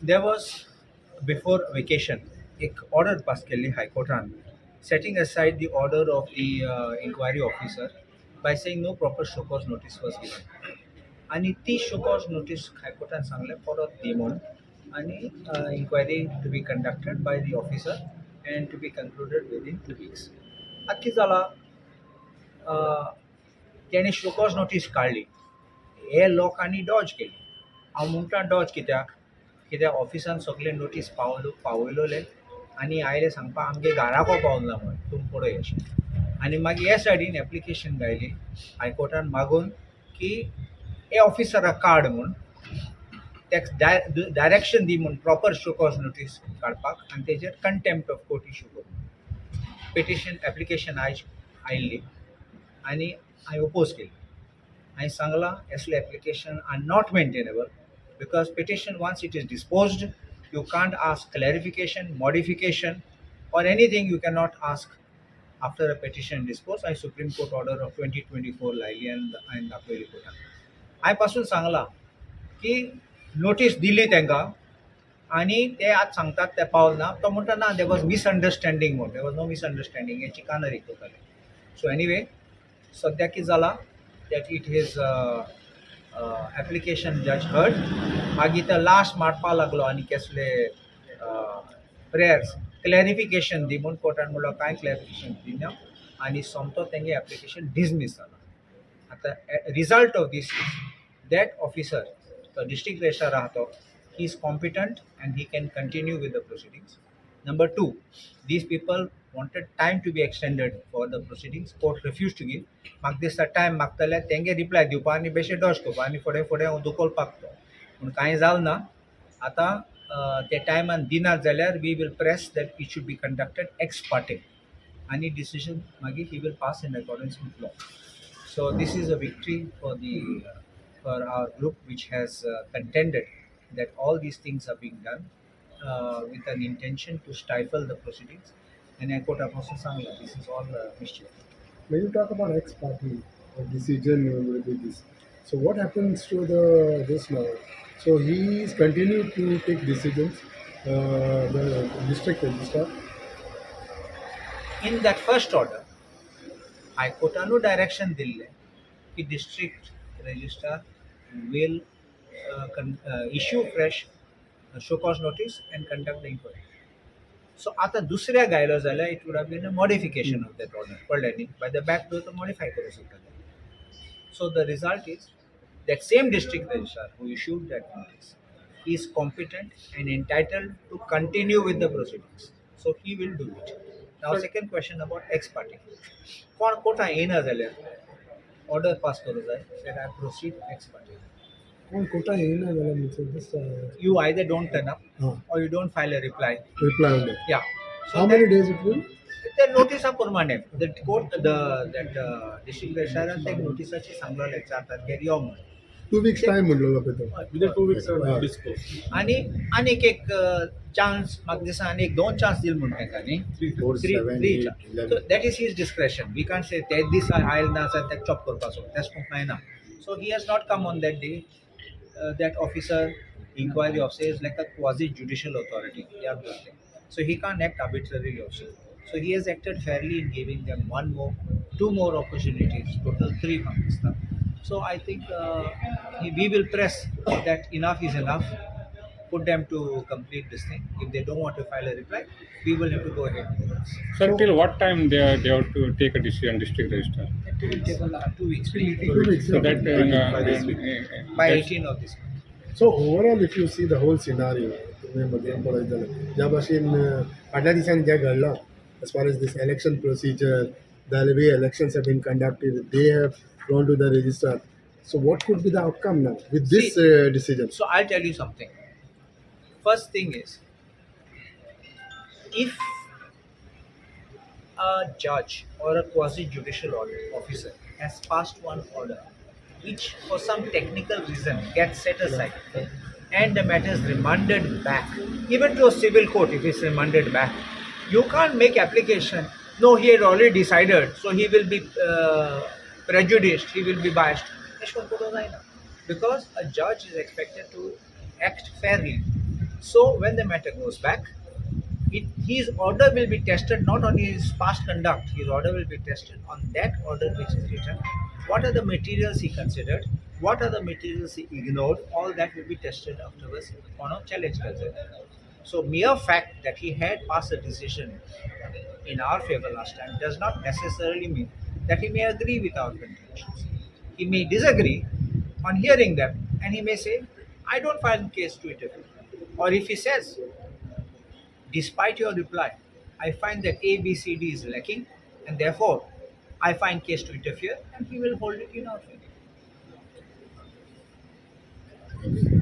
There was before vacation एक order pass केल्ली हायकोर्टान, setting aside the order of the inquiry officer by saying no proper show cause notice was given. आनी ती show cause notice हायकोर्टान सांगलें परत दी म्हूण आनी inquiry to be conducted by the officer and to be concluded within 2 weeks. आतां कितें जालां, तेणें शोकॉज नोटीस काडली, हे लोकांनी डॉज केली. हांव म्हणटा डॉज कित्याक? कित्याक ऑफिसान सगळे नोटीस पावलो पावयलोले आनी आयले सांगपाक आमगे घराको पावला म्हूण तुमी पळय अशें. आनी मागीर हे सायडीन एप्लिकेशन घायली हायकोर्टान मागून की हे ऑफिसराक काड म्हूण, तेका डायरेक्शन दी म्हूण प्रॉपर शोकॉज नोटीस काडपाक आनी तेजेर कंटेम्प्ट ऑफ कोर्ट इशू करून. पिटिशन एप्लिकेशन आयज आयिल्ली आनी हांवें ओपोज केली. हांवें सांगलां, असले application are not maintainable because petition, once it is disposed, you can't ask clarification, modification or anything. You cannot ask after a petition disposed. हांवें Supreme Court order of 2024 लायली आनी हांवें दाखयली कोर्टान. हांवें पासून सांगलां की नोटीस दिली तांकां आनी ते आतां सांगतात ते पावल ना. तो म्हणटा ना, there was misunderstanding म्हूण. There was no misunderstanding. हे चिकानरी करताले. सो एनिवे, सद्याक कितें जालां that it is application judge heard. मागीर तो लास्ट मारपा लागलो आनी कसले प्रेयर्स क्लॅरिफिकेशन दी म्हूण. कोर्टान म्हणलो कांय क्लॅरिफिकेशन दिना आनी सोमतो तेंगे एप्लिकेशन डिसमीस जाला. आतां result of this is that officer, तो डिस्ट्रिक्ट रजिस्ट्रार आहा तो, he is competent and he can continue with the proceedings. Number two, these people wanted time to be extended for the proceedings. Court refused to give. म्हाका दिसता time मागतले तेंगे reply दिवपा आनी बेश्टे Dodge करपा आनी फुडें फुडें दुखोवपाक तो पूण कांय जालें ना. आतां ते टायमान दिनात जाल्यार we will press that it should be conducted ex parte आनी डिसिजन मागीर he will pass in accordance with law. So this is a victory for our group, which has contended that all these things are being done with an intention to stifle the proceedings. And I Carta सांगला, this is all mischief. When you talk about ex parte or decision will be this, so what happens to the this now? So he is continued to take decisions, the district registrar. In that first order, हायकोर्टानू direction दिल्लें की district registrar will issue fresh show cause notice and conduct the inquiry. So आतां दुसऱ्या घायलो जाल्यार it would have been a modification of that order, कळ्ळें न्ही? बाय the back door तो modify करूं शकता. So the result is that same district registrar who issued that notice is competent and entitled to continue with the proceedings. So he will do it. Now, second question about ex parte. कोण कोर्टान येयना जाल्यार order pass करूं जाय that I proceed ex parte. कोण कोर्टान येयना जाल्यार म्हणजे just You either don't turn up huh, or you don't file a reply. Reply on that. Yeah. So How many days it will? ते नोटिसा प्रमाणे the court, the that district रजिस्ट्रारान ते नोटिसाची सांगलेलें चार तारखेर यो म्हणून. 2 weeks time म्हणलेलो पळय तो. Within 2 weeks हा. Dispose. आनी आनीक एक चान्स म्हाका दिसता आनी एक दोन चान्स दिल म्हूण तांकां न्ही. Four, three seven, three. Eight, so 11. That is his discretion. We can't say तेच दीस आयल ना जाल्यार तेका चॉप करपाचो, तेश म्हणूंक जायना. So he has not come on that day. That officer, inquiry officer, is like a quasi judicial authority, याद दवरलें. So he can't act arbitrarily also. So he has acted fairly in giving them one more, two more opportunities, total three म्हाका दिसता. So I think we will press that enough is enough, put them to complete this thing. If they don't want to file a reply, we will have to go ahead with this. Sir, till what time they have to take a decision, district registrar? It will take 2 weeks. 2 weeks. So that By this week. By that's- 18 of this month. So overall, if you see the whole scenario, तुमी मदीं पळयत जाल्यार ज्या भाशेन फाटल्या दिसांनी जें घडलां as far as this election procedure, the way elections have been conducted, they have gone to the registrar. So what could be the outcome now with this decision? So I'll tell you something. First thing is, if a judge or a quasi judicial officer has passed one order, which for some technical reason gets set aside, and the matter is remanded back, even to a civil court, if it's remanded back, you can't make application. No, he had already decided, so he will be prejudiced, he will be biased. अशें करून करूंक जायना because a judge is expected to act fairly. So when the matter goes back, his order will be tested not on his past conduct, his order will be tested on that order which is written. What are the materials he considered? What are the materials he ignored? All that will be tested afterwards on a challenge gazette. So mere fact that he had passed a decision in our favor last time does not necessarily mean that he may agree with our contentions. He may disagree on hearing them, and he may say, I don't find case to interfere. Or if he says, despite your reply, I find that A, B, C, D is lacking, and therefore I find case to interfere, and he will hold it in our favor.